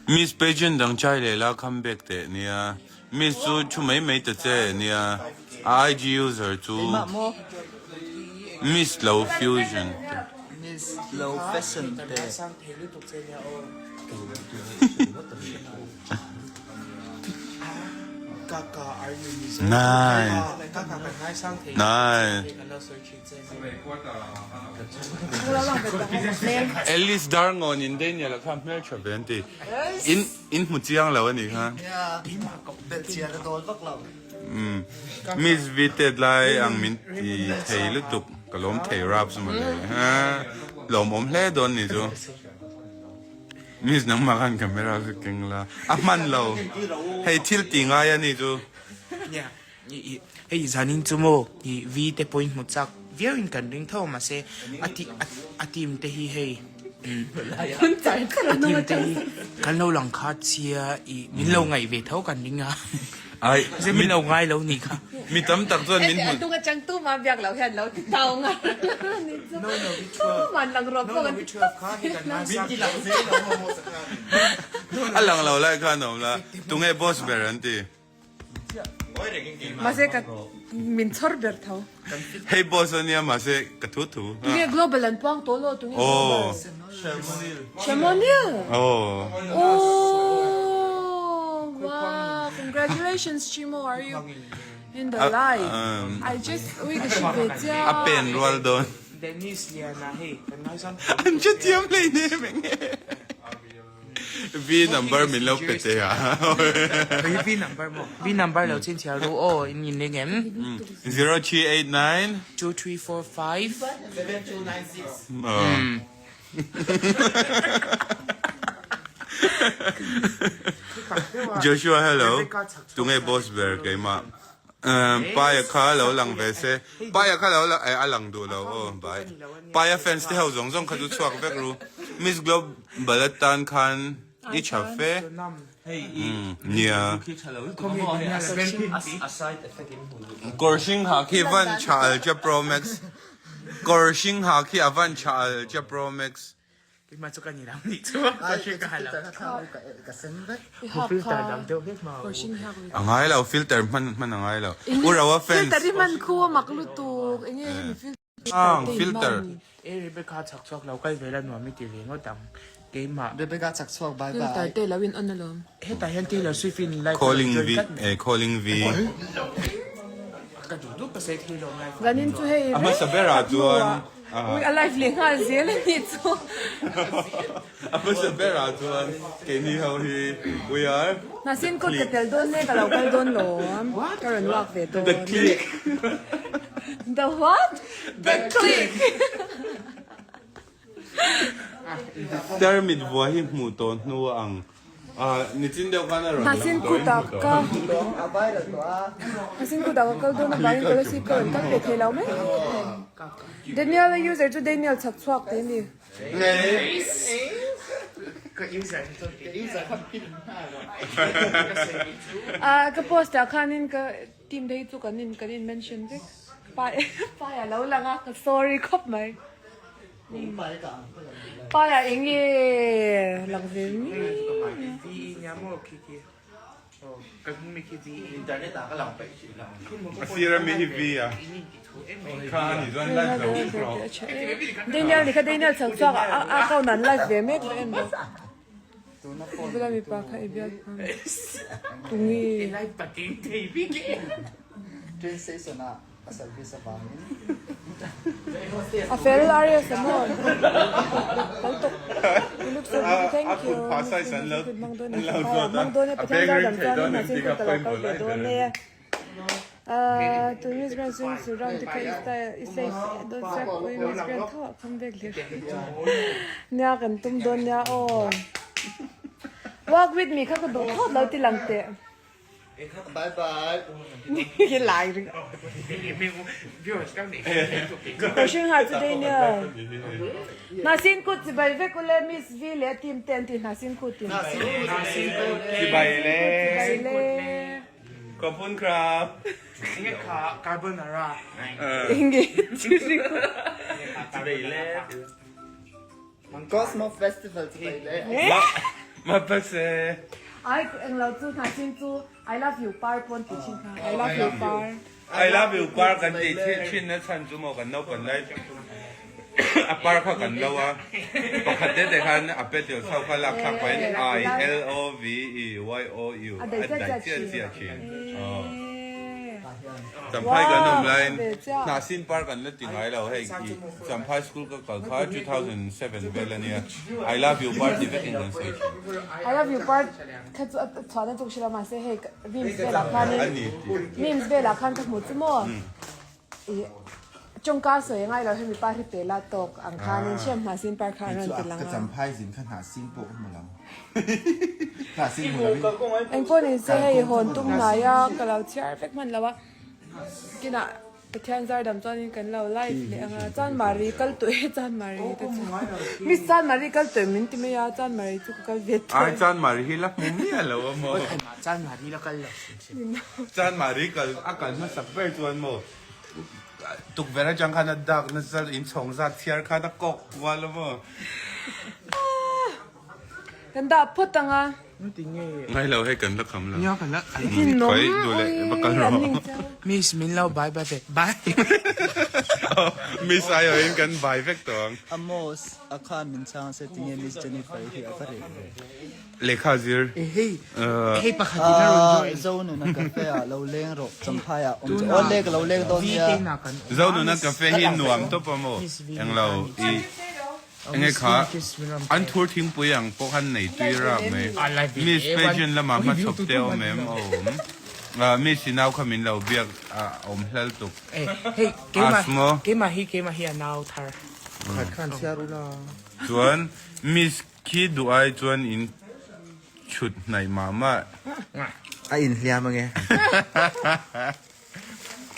Miss pageant dang chai leh la come back teh nia. Miss chu thu mai mai ta che nia. A IG user chu Miss lo fusion te. Miss lo fashion te. Nai. Nai. Alice Darngawn in Daniel a kha hmeltha ve an ti. In in hmu chiang lo a nih kha. Miss Vited lai ang min ti thei lutuk ka lawm thei raps mawle. Lawmawm hle dawn ni chu. Miss nangmah khan camera kha keng la. A hman lo. Hei thil ti ngai a ni chu. Hei zanin chu maw i V te pawhin hmu chak viau in kan ring tho mahse a ti a team te hi hei a team te hi kan lo lang kha chia i min lo ngaih ve tho kan ring a mahse min lo ngai lo nih kha. Mi tam tak chuan min hmu. A lang lo lai khan a awm la tunge boss ber an ti. Mahse ka min chhawr ber tho. Hei boss a nia mahse ka thu thu. Tunge global an puang tawh lo tunge global. Shamonil. Oh. Oh wow congratulations Chimo are you in the live I just ui ka hre ve chiah. A pen rual dawn. Dennis Liana hei kan ngaizam. An hrethiam hleinem enge. V number min lo pe teh a. V number maw? V number lo chhinchhiah ru aw in in ring em? 0389 2345 7296 Joshua hello tunge boss ber keimah Paia kha lo lang ve se Paia kha lo lang eh a lang duh lo aw bai Paia fans te ho zawng zawng kha chu chhuak vek ru Miss Global atan khan i tha fe nia Kawr hring ha khi van tha al che Pro Max Kawr hring ha khi a van tha al che Pro Max Keimah chu ka ni lo nih chu ka hre ka ha lo. Mu filter dang deuh hlek ma u. A ngai lo filter hman hman a ngai lo. U Rawa fans. Filter hi hman khu a mak lutuk enge hemi filter Ang filter. E Rebecca chak chhuak lo kal ve la nuam i ti ve ngawt ang keimah. Rebecca chak chhuak bye bye. Filter te lo in on alawm. Hetah hian Taylor Swift in live Calling V eh calling V. Ka duh duh ka sawi thei lo live. Zanin chu hei A hmasa berah chuan Ui a live leh nghal zel a nih chu. A hmasa berah chuan keini ho hi we are Hnahsin kut ka tel dawn mek a lo kal dawn lawm. Ka rawn walk ve dawn. The clique. The what? The clique. Tarmit vuah hi hmuh tawh hnu a ang. Nichin deuh khan a rawn lang tawh in hmu tawh. Hnahsin kutah ka kal dawn avangin Kolasib ka rawn kal ve thei lo mai thei. Daniel a user chu Daniel chhak chhuak teh a ni. Ka post ah khanin ka team te hi chu kan in kan in mention vek. Pai a lo lang a, ka sorry khawp mai. Pai ah eng nge lang ve mi? A sir ami hi V a, kha a nih chuan live lo vek rawh. Daniel ni kha Daniel chho chhuak a account an live ve mek em bawk. Bula mipa kha i biak hmang tungi. A service avangin. A fel Arias a maw? Kal tawk. You look so beautiful. Thank you. Mang dawn e. Mang dawn e. Pathian zar dam chuan in hnasin kut ka lo kal ve dawn e. Tun Miss Grand swim suit round te kha i style i safe dawn sia pawh i Miss Grand tho ah kham vek leh hrih. Nia kan tum dawn nia aw. Walk with me kha ka duh thawt lo ti lang teh. Bye bye. Lai ring. Hring ha chu Daniel. Hnasin kut chibai vek ule Miss V leh team te an ti hnasin kut in. Chibai le. Chibai le. Khawpun krap. Enge kha carbonara. Enge chiri. Chibai le. Cosmo Festival chu pai le. Ma pa se. Ai englo chu hna chin chu I love you par pawn ti thin kha I love you par. I love you par kan tih thin na chhan chu maw kan naupan lai a par kha kan lo a pakhat te te khan a petal chho kha lak thlak pahin I L O V E Y O U a dai chiah chiah thin. Champhai kan awm laiin hnahsin par kan la ti ngai lo hei i Champhai school ka kal kha 2007 vel a nia I love you par ti vekin kan sawi thin. I love you par kha chu a chhuahna tuk hrilh a mahse hei memes velah khanin memes velah khan ka hmu chu maw i tawngka sawi a ngai lo hemi par hi pe la tawk ang khanin hriam hnahsin par kha an rawn ti lang a. Ka Champhai zin kha hnahsin pawh ka hmu lo. Hnahsin hmu lo in. Engpawh ni se hei hawn tum hnai a ka lo chhiar vek hman lo a kinah Pathian zar dam chuanin kan lo live leh ang a Chanmari kal tawh e Chanmari te chu Miss Chanmari kal tawh em min ti mai a Chanmari chu ka kal ve tawh Ai Chanmari hi la hmu miah lo a maw Chanmari la kal lo hrim hrim Chanmari kal a kal hmasak ber chuan maw tukverh atang khan a dak nasa inchhawng zat chhiar khan a kawk kual a maw. Kan dah phawt ang a. Ngai lo hei kan la kham lo. Nia kan la Thin nawm ui an ning chiang. Miss min lo bye bye ve bye. Miss ai awhin kan bye vek tawh ang. Amos a khan min chhang se tinge Miss Jennifer hi a va reh ve. Lehkha zir. Hei hei pakhat in a rawn join. Zonuna cafe ah lo leng rawh Champhai ah awm chu awle ka lo leng dawn nia. Zonuna cafe hi nuam tawp a maw englo i Enge kha an thur thingpui ang pawh khan nei tui rap mai. Miss pageant lamah hmachhawp te awm em awm. Miss i nau kha min lo biak a awm hlal tuk. Asmo. Chuan miss khi duh ai chuan in chhut hnaih mah mah. A inhliam ange.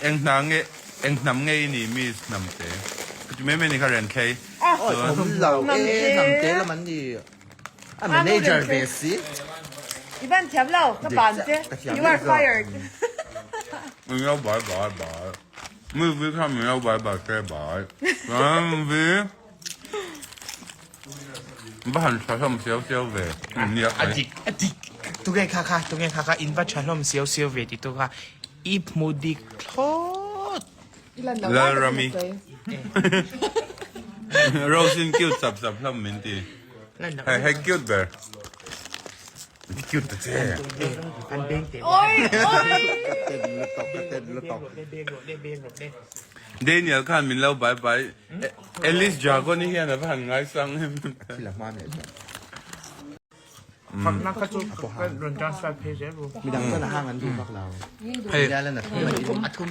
Eng hna nge eng hnam nge i nih miss hnam te ka ti mai mai ni kha rian thlei chuan Awm lo e hnam te lam an ni a manager ve si I van thiam lo ka ban che you are fired Min lo bai bai bai mi vi kha min lo bai bai che bai chuan vi va han tha hlawm siau siau ve nia A dik a dik tunge kha kha tunge kha kha in va tha hlawm siau siau ve ti tu kha I hmu dik thlawt. Lalrami Rose in cute sap sap hlawm min ti. Hei hei cute ber. Cute ta che. An beng te. Oi oi. Ka ten lutuk ka ten lutuk. Daniel khan min lo bye bye. Alice Jagon hi hian a va han ngaisang em. Thil a hma nei chuan. Fakna kha chu ka rawn transfer phei zel ru. Midang chuan a hang an duh vak lo. Hei. Ila na thum a A thum.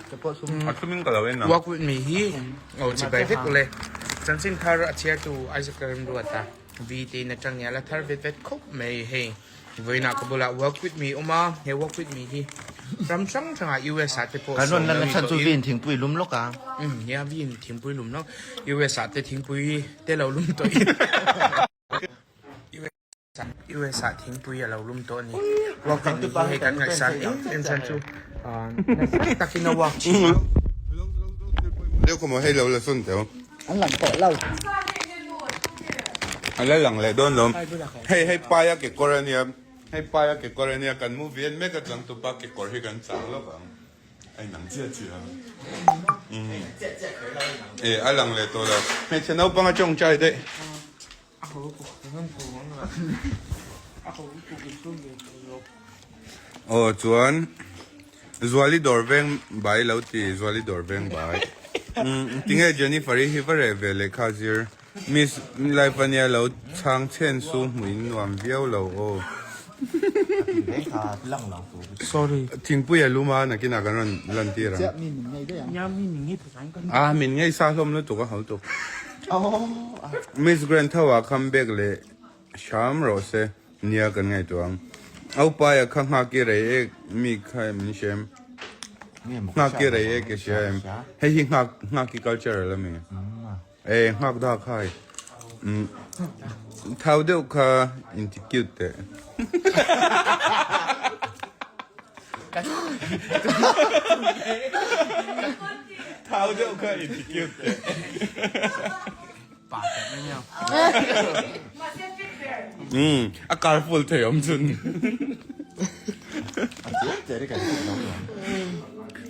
Ka pawh thum. A thum in ka lo en ang. Walk with me hi o chi bai vek ule. Chanchin thar a chhiar tu Isaac Lalremruata V te in atang nia la thar vet vet khawp mai hei. Vawiinah ka bulah walk with me awm a, he walk with me hi ram hrang hrangah US ah te pawh Kan rawn sawm lan lo ni chhan chu tawhin. vin thingpui lum lawk a. Umm nia vin thingpui lum lawk. US ah te thingpui te lo lum tawhin. US ah thingpui a lo lum tawh a ni. Walk with me hi hei kan ngaihsan em em chhan chu nasa takin a walk thin a. Deuh khaw maw hei lo la sawn teh. An lang tawh lo. A la lang leh dawn lawm. Hei hei paia kekawr a nia. Hei paia kekawr a nia kan movie en mek atang tupa kekawr hi kan chang lawk ang. A inang chiah chiah a. E a lang leh tawh lo. Hmeichhe naupang a tawngtai daih. Aw chuan Zuali dawr veng bai lo ti Zuali dawr veng bai tinge Jennifer i hi va reh ve lehkha zir Miss life ania lo chhang chhen su hmuh in nuam viau lo aw. Thingpui a lum a nakinah kan rawn lan tir ang. A min ngei sa hlawm lutuk a ho tuk. Miss Grand tho ah come back leh hram rawh se nia kan ngaihtuah ang. Aupaia kha nghak i rei ek mi kha min hria em? Nghak i rei ek i hria em? Hei hi nghak nghak i culture a la mi. E nghak dak kha hei. Thau deuh kha inti cute teh. Thau deuh kha inti cute teh. Um a car full thei awm chun.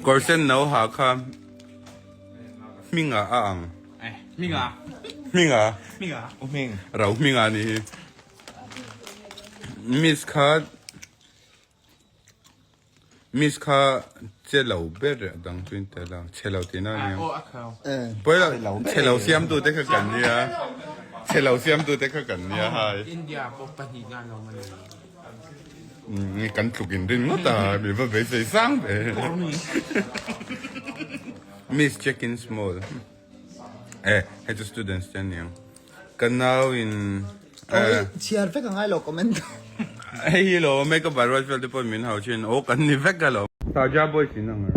Kawr sen no ha kha hminga a ang. Hminga. Hminga. Hminga. Hming. Rau hminga ni hi. Miss kha Miss kha che lo ber a dang chu in tel a, che lo tihna a nia. Pawi lo, che lo siam tu te kha kan nia, che lo siam tu te kha kan nia hai. India pawh pahnihna an lo man a ni. Kan tluk in rin ngawt a, mi va beisei sang ve. Miss check in small. Eh, hei chu students te an niang. Ka nau in Oi, chhiar vek a ngai lo comment. Hei hi lo makeup by Ruat vel te pawh min hau thin. Aw kan ni vek a lo. Saja boys in ang a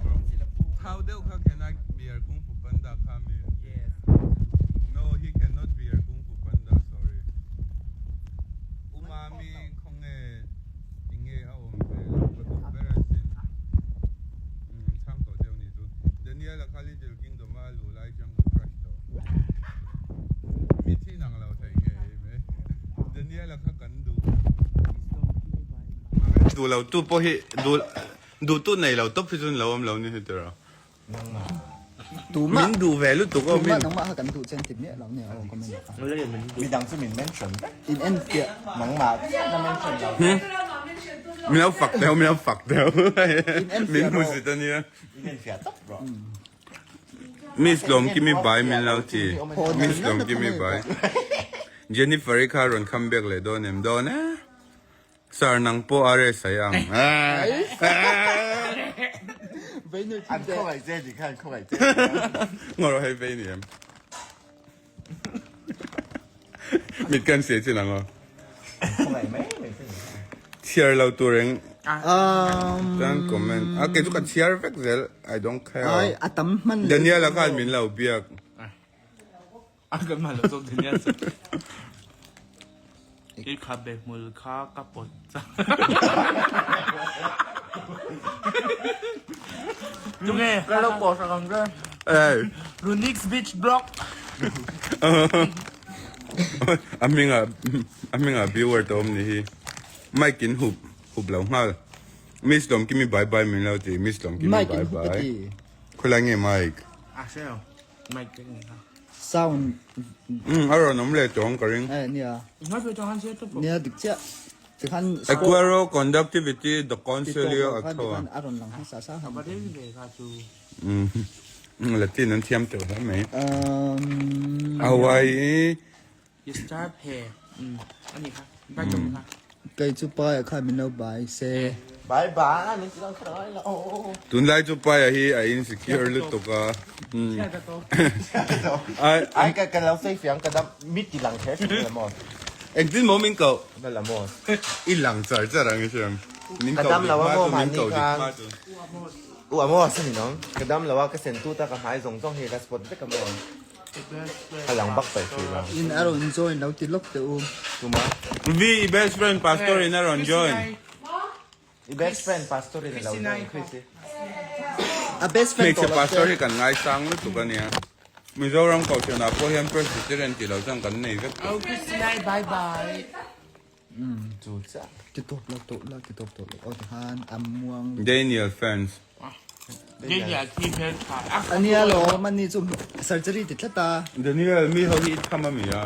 rawn ti. Thau deuh kha can I be your kung fu panda kha mi? No he cannot be your kung fu panda sorry. Umami khawnge tinge a awm ve lo ka duh ber a sin. Umm chhang tawh deuh ni chu. Daniel a kha Little Kingdom a luh lai chang ka crush tawh. Mi thin ang lo thei ngei mai. Daniel a kha kan duh. Duh lo tu pawh hi duh duh tu nei lo tawp hi chu an lo awm lo ni hi tiraw. Tuma Min duh ve lutuk aw Tuma min. nangmah kha kan duh chen ti miah lo nia aw comment ah khan. Midang chu min mention vek. In en fiah. Nangmah chiah na mention lo. Min lo fak deuh min lo fak deuh. In en Min fiah hmu rawh. zit ania. In en fiah tawp rawh. Miss Lawmkimi bai min lo ti. Haw Miss nan nan na Lawmkimi thang bai. Jennifer i kha rawn come back leh dawn em dawn e. Sir nang pawh a reh sai ang. An khawngaih che tih kha an khawngaih che. Ngaw rawh hei vei ni em. Mit kan sia chin ang aw. Khawngaih mai mai che ni. Chhiar lo tur eng tan comment. A kei chu ka chhiar vek zel I don't care. Ai a tam hman. Daniel-a khan min lo biak. A kan mah lo zawk Daniel chu. I khabe hmul kha ka pawt chak. Tunge? Ka lo pawt sak ang che. Ei. Runix Beach Block. A hmingah a hmingah viewer te awm ni hi. Mic in hup hup lo nghal. Miss Lawmkimi bye bye min lo ti. Miss Lawmkimi Mic bye in hup a bye. ti. Khawilai nge mic? A hre lo. Mic ka ni kha. Sound. Um a rawn awm leh tawng ka ring. Eh nia. Ngai ve tawng han zir tawp. Nia dik chiah. Tikhan Aguero conductivity the consilio Tikhan athoa. a rawn lang hmasa sa han. Ka rel ve kha chu. Um Latin an thiam teuh hle mai. Um Hawaii. You start he. Um ani kha. Bai tawng kha. Kei chu paia kha min lo bai se. Bye bye min ti lang kha ngai la aw. Tunlai chu paia hi a insecure lutuk a. Ai ai ka ka lo sei fiang ka dam mi ti lang kher thin la maw. Engtin maw min koh? Na la maw. I lang char char ang i hriam. Min Ka koh dam dik lo a hma maw chu min mahni koh dik khan. hma chu. U a maw sa ni nong. Ka dam lo a ka sen tu ta ka hmai zawng zawng hi ka spot vek a maw. A lang bak paih thin a. In a rawn join lo ti lawk teh u. Tuma. V i best friend pastor in a rawn join. I best friend pastor in a lo join Chris i. A best friend Hmeichhe tawh lo pastor che. hi kan ngaisang lutuk a nia. Mizoram kohhran ah pawh hian Presbyterian tih loh chuan kan nei vek tawh. Oh Christina bye bye. Chu chiah. Ti tawp lo tawh la ti tawp tawh lo aw tikhan a muang. Daniel fans. Daniel thi hmel tha a. Ania lawm ani chu surgery ti tlat a. Daniel mi ho hi i tham a mi a.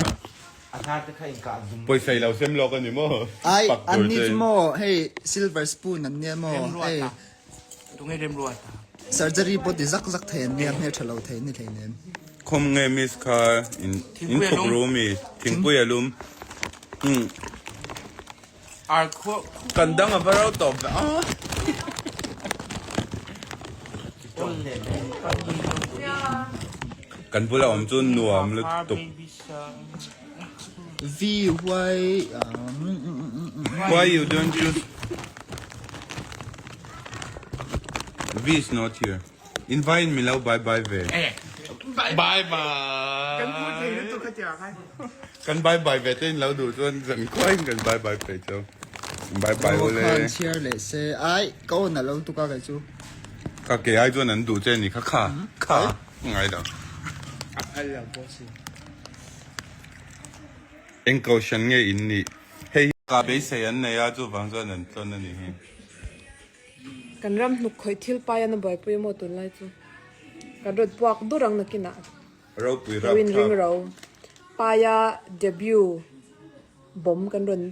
A hnar te kha in kah zum. Pawisa i lo sem lawk a ni maw? Ai Pak tur an ni che chu in. maw hei silver spoon an nia maw hei. Remruata. Tunge Remruata. Surgery pawh ti zak zak thei an nia hmel tha lo thei ni hlei nen. Khawm nge miss kha in in thuk ru mi thingpui a lum. Umm. Ar khuah Kan dang a va ro tawp ve a. Kan bula awm chu nuam lutuk. V Y Why you don't choose V is not here. Invite min lo bye bye ve. Bye bye. Kan phu thei lutuk kha tia khan. Kan bye bye ve te in lo duh chuan zan khuain kan bye bye phei chu. Bye bye Aw ule. khan chhiar leh se ai ka awn a lo tuk a kei chu. Ka ke ai chuan an duh che ni kha kha kha ngai lo. A phal lo pawh si. Eng kohhran nge in nih? Hei hi ka beisei an nei a chuvang chuan an tlawn a nih hi. Kan ram hnuk khawih thil pai an a buaipui emaw tunlai chu. Kan rawn puak dur ang nakinah. Ropui Lo in ring rapthlak. ro. Paia debut bomb kan rawn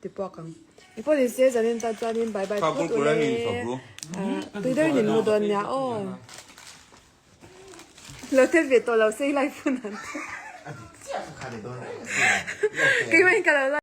ti puak ang. Eng pawh ni se zanin tan chuanin bye bye Kha phawt kurkure ule. nin fawp u. Ah, tui deuhin in mu dawn nia aw. Lo tel ve tawh lo se i live hun an. Keimah in ka lo live.